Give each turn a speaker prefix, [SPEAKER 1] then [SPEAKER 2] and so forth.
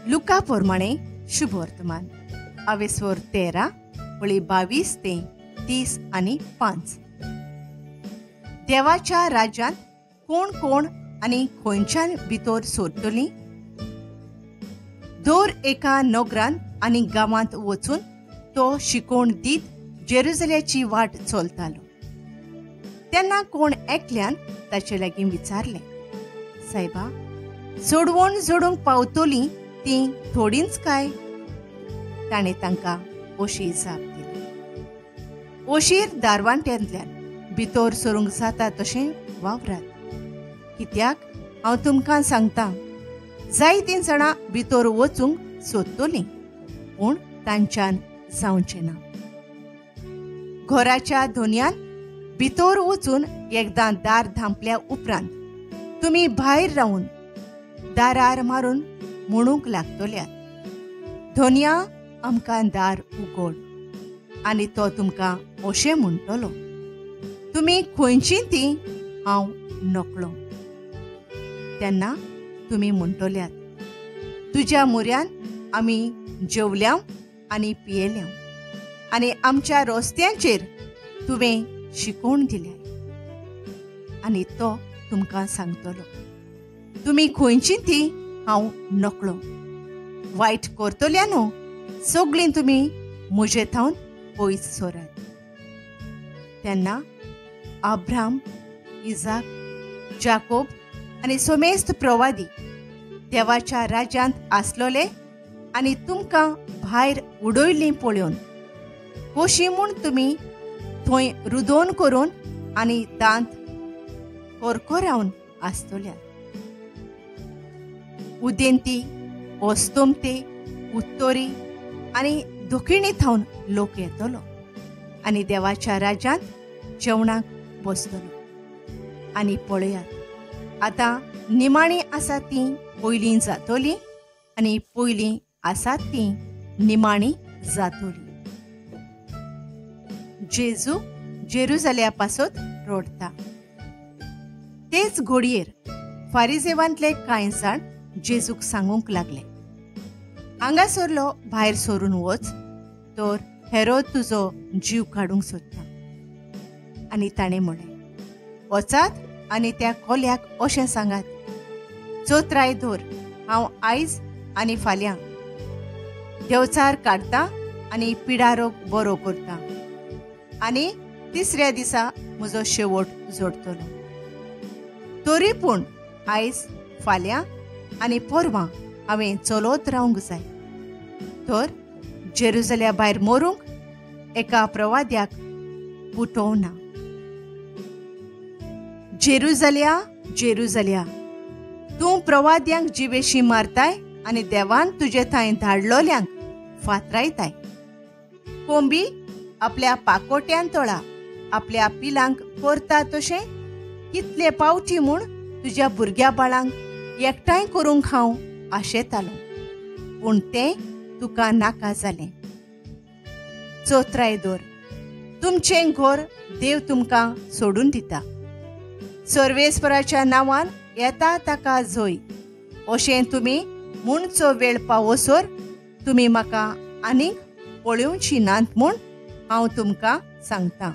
[SPEAKER 1] लुका प्रमाणे शुभवर्तमान अवेस्वर 13 वळी 22 ते 35. देवाच्या राज्यांत कोण कोण आनी खंयच्यान भितर सोरतलीं? दर एका नगरांत आनी गांवांत वचून तो शिकोवण दीत जेरुजल्याची वाट चलतालो. तेन्ना कोण एकल्यान ताचे लागीं विचारलें, सायबा, सोडवण जोडूंक पावतलीं तीं थोडींच काय? ताणें तांकां अशी जाप दिली, ओशीर दारवांट्यांतल्यान भितर सरूंक जाता तशें वावरात, कित्याक हांव तुमकां सांगता, जायतीं जाणां भितर वचूंक सोदतलीं पूण तांच्यान जावचें ना. घराच्या धोन्यान भितर वचून एकदां दार धांपल्या उपरांत तुमी भायर रावन दारार मारून म्हणूंक लागतल्यात, धोन्या आमकां दार उगड, आनी तो तुमकां अशें म्हणटलो, तुमी खंयची ती हांव नकळो. तेन्ना तुमी म्हणटल्यात, तुज्या मुऱ्यान आमी जेवल्या आनी पियेल्या आनी आमच्या रस्त्यांचेर तुवें शिकोवन दिल्या. आनी तो तुमकां सांगतलो, तुमी खंयची ती हांव नकळो. वायट करतल्या न्हू सगळीं तुमी म्हजे थावन पयस सोरात. तेन्ना अब्राहम, इजाक, जाकोब आनी समेस्त प्रवादी देवाच्या राज्यांत आसलोले आनी तुमकां भायर उडयल्लीं पळोवन कशी म्हूण तुमी थंय रुदोन करून आनी दांत करकरावन आसतल्यात. उदेंती, अस्तमते, उत्तरी आनी दक्षिणी थावन लोक येतलो आनी देवाच्या राज्यांत जेवणाक बसतलो. आनी पळयात, आतां निमाणी आसा तीं पयलीं जातलीं आनी पयलीं आसात तीं निमाणी जातलीं. जेजू जेरुजाल्या पासत रडटा. तेच घोडयेर फारिजेवांतले कांय जाण जेजूक सांगूंक लागले, हांगासरलो भायर सरून वच, तर हेरोद तुजो जीव काडूंक सोदता. आनी ताणें म्हणलें, वचात आनी त्या कोल्याक अशें सांगात, चोत्राय धर, हांव आयज आनी फाल्यां देवचार काडटा आनी पिडारोग बरो करता आनी तिसऱ्या दिसा म्हजो शेवट जोडटलो. तरी पूण आयज, फाल्यां आनी परवां हांवें चलत रावंक जाय, तर जेरुजल्या भायर मरूंक एका प्रवाद्याक पुटोवना. जेरुजल्या, जेरुजल्या, तूं प्रवाद्यांक जिवेशी मारताय आनी देवान तुजे थंय धाडलोल्यांक फातरायताय. कोंबी आपल्या पाकोट्यान तोळा आपल्या पिलांक करता तशें कितले पावटी म्हूण तुज्या भुरग्या बाळांक एकठांय करूंक हांव आशेतालो, पूण तें तुका नाका जालें. चोत्राय दर, तुमचें घर देव तुमकां सोडून दिता. सर्वेस्पराच्या नांवान येता ताका जय अशें तुमी म्हणचो वेळ पावोसर तुमी म्हाका आनीक पळोवची नात म्हूण हांव तुमकां सांगता.